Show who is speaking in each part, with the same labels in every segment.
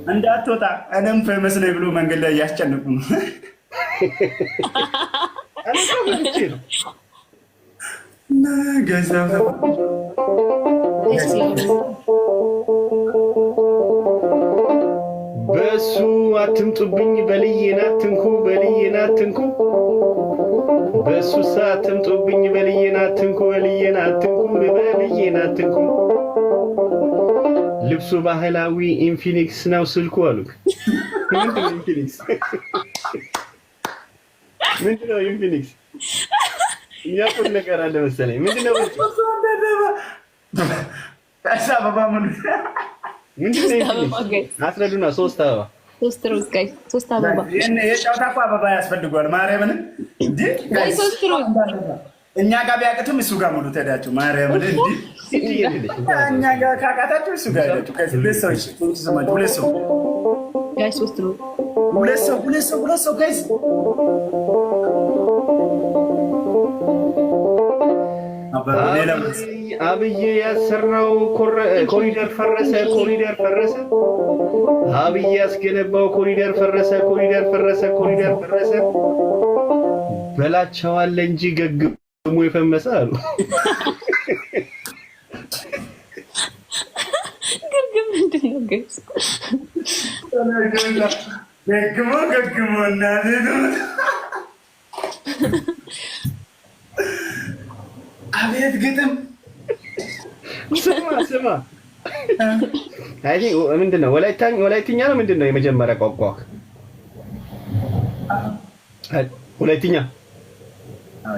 Speaker 1: እንዳትወጣ እኔም famous ነኝ ብሎ መንገድ ላይ እያስጨንቁ ነው።
Speaker 2: እኔ እኮ ፈርቼ ነው።
Speaker 1: Guys።
Speaker 3: Guys፣ flower።
Speaker 2: በሱ አትምጡብኝ፣ በልዬን አትንኩ፣ በልዬን አትንኩ። በሱ አትምጡብኝ፣ በልዬን አትንኩ፣ በልዬን አትንኩ፣ በልዬን አትንኩ። ልብሱ ባህላዊ፣ ኢንፊኒክስ ነው ስልኩ አሉ። ምንድን ነው ኢንፊኒክስ? ምንድን ነው ኢንፊኒክስ? የሚያውቁት ነገር አለ መሰለኝ። ምንድን ነው?
Speaker 1: አበባ ሙሉ።
Speaker 2: ምንድን ነው?
Speaker 3: ሶስት አበባ guys።
Speaker 2: አስረዱና። ሶስት አበባ።
Speaker 3: ሶስት ሮዝ guys፣ ሶስት አበባ።
Speaker 1: የጨዋታ እኮ አበባ ያስፈልገዋል። ማርያምን እንዲ።
Speaker 3: Guys፣ ሶስት ሮዝ።
Speaker 1: እኛ ጋር ቢያቅትም እሱ ጋር ሙሉ ተዳችሁ። ማርያምን እንዲ፣ እኛ ጋር ካቃታችሁ እሱ ጋር ሄዳችሁ። ሁለት ሰው፣ ሁለት ሰው።
Speaker 3: Guys፣ ሶስት ሮዝ።
Speaker 1: ሁለት ሰው፣ ሁለት ሰው፣ ሁለት ሰው guys።
Speaker 2: አብይ ያሰራው ኮሪደር ፈረሰ፣ ኮሪደር ፈረሰ። አብይ ያስገነባው ኮሪደር ፈረሰ፣ ኮሪደር ፈረሰ፣ ኮሪደር ፈረሰ። በላቸዋለ እንጂ ገግሞ የፈመሰ አሉ።
Speaker 3: ግርግም ምንድን ነው guys?
Speaker 1: ገግሞ ገግሞ እናቴ፣ አቤት ግጥም!
Speaker 2: ስማ ስማ፣ አይ ምንድን ነው፣ ወላይትኛ ነው ምንድን ነው የመጀመሪያ ቋንቋ? ወላይትኛ።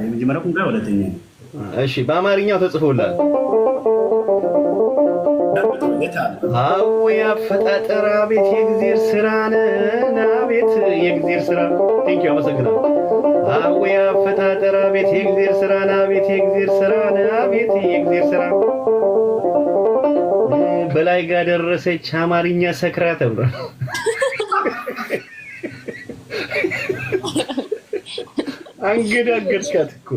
Speaker 1: የመጀመሪያ ቋንቋ ወላይትኛ ነው።
Speaker 2: እሺ፣ በአማርኛው ተጽፎላል። አዎ የአፈጣጠር፣ አቤት የእግዜር ስራ ነን፣ አቤት የእግዜር ስራ። Thank you፣ አመሰግናለሁ። አዎ የአፈጣጠር፣ አቤት የእግዜር ስራ፣ አቤት የእግዜር ስራ፣ አቤት የእግዜር ስራ። በላይ ጋር ደረሰች አማርኛ ሰክራ ተብሏል። አንገዳገድካት እኮ።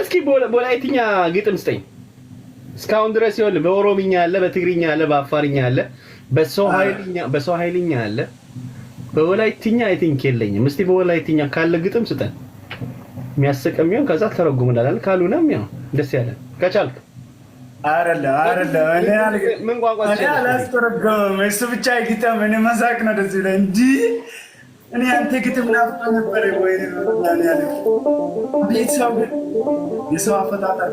Speaker 2: እስኪ በወላይትኛ ግጥም ስጠኝ። እስካሁን ድረስ ይኸውልህ በኦሮምኛ አለ፣ በትግርኛ አለ፣ በአፋርኛ አለ፣ በሰው ኃይልኛ አለ። በወላይትኛ I think የለኝም። እስቲ በወላይትኛ ካለ ግጥም ስጠን። የሚያስቅም ይሁን፣ ከዛ ተረጉምላለን። ካልሆነም ያው ደስ ያለን ከቻልክ።
Speaker 1: አይደለም አይደለም፣ እኔ
Speaker 2: ምን ቋንቋ
Speaker 1: እኔ
Speaker 2: ትችላለህ?
Speaker 1: አላስተረጎምም። እሱ ብቻ ግጥም፣ እኔ መሳቅ ነው ደስ ይለኝ እንጂ እኔ አንተ ግጥም ናፍቆ ነበር ወይ ያለ ቤት ሰው ግን የሰው አፈጣጠር።